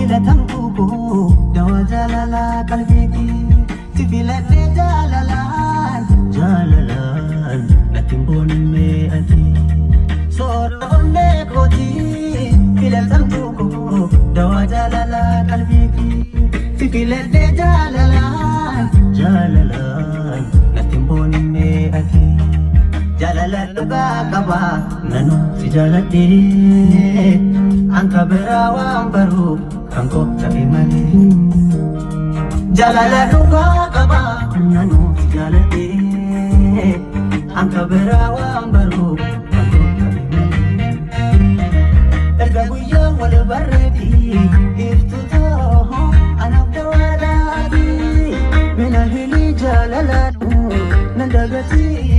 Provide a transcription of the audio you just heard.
Filatamtuu koo dawaa jaalalaa qalbiiti. Si filadhee jaalalaan jaalalaan natti hin boonimee ati. Soora onnee kooti filatamtuu koo dawaa jaalalaa qalbiiti. Si filadhee jaalalaan jaalalaan natti hin boonimee ati. Jaalala dhugaa qaba nanu si jaaladhee anka biraa waan baru kan koo ta'e malee. Jaalala dhugaa qaba nanu si jaaladhee anka biraa waan baru kan koo ta'e malee. Erga guyyaa wal barreeti iftu ta'oo anaaf dawaadhaati mina hilii jaalalaanu nan dagatii.